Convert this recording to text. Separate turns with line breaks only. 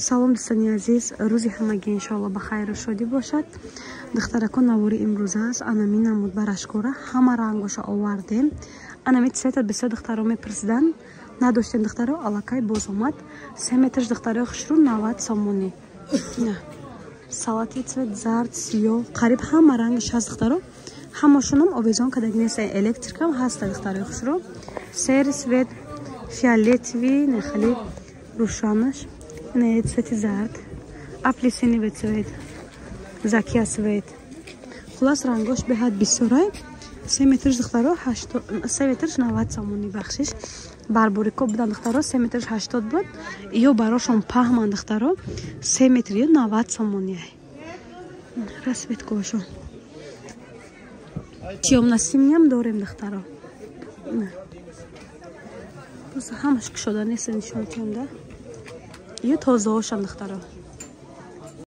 Салом, дӯстони азиз, рӯзи ҳамагӣ иншоалло ба хайру шодӣ бошад. Духтарако, навори имрӯза аст. Анами намуд барашкора, ҳама рангоша овардем. Анами цвета бисёр духтаро мепурсиданд, надоштем, духтаро, аллакай боз омад. 3 метрш, духтарои хушрӯ, 90 сомонӣ. Салати цвет, зард, сиёҳ, қариб ҳама рангаш ҳаст, духтаро. Ҳамашонам овезон кадаги нест, электрикам ҳаста, духтарои хушрӯ. Серый цвет, фиолетовый, нехали рӯшанаш, не, цвети зард, апельсиновый цвет, закия цвет. Хулас, рангош беҳад бисёрай. 3 метрш, духтаро, 3 метрш 90 сомонӣ. Бахшиш, барборико будан, духтаро, 3 метрш 80 буд, ё барошон паҳман, духтаро, 3 метр ё 90 сомонӣ. Расцветкошон тёмно-синий ам дорем, духтаро. Ҳамаш кушода нест, нишонтиёнда ё тозаҳошам, духтаро.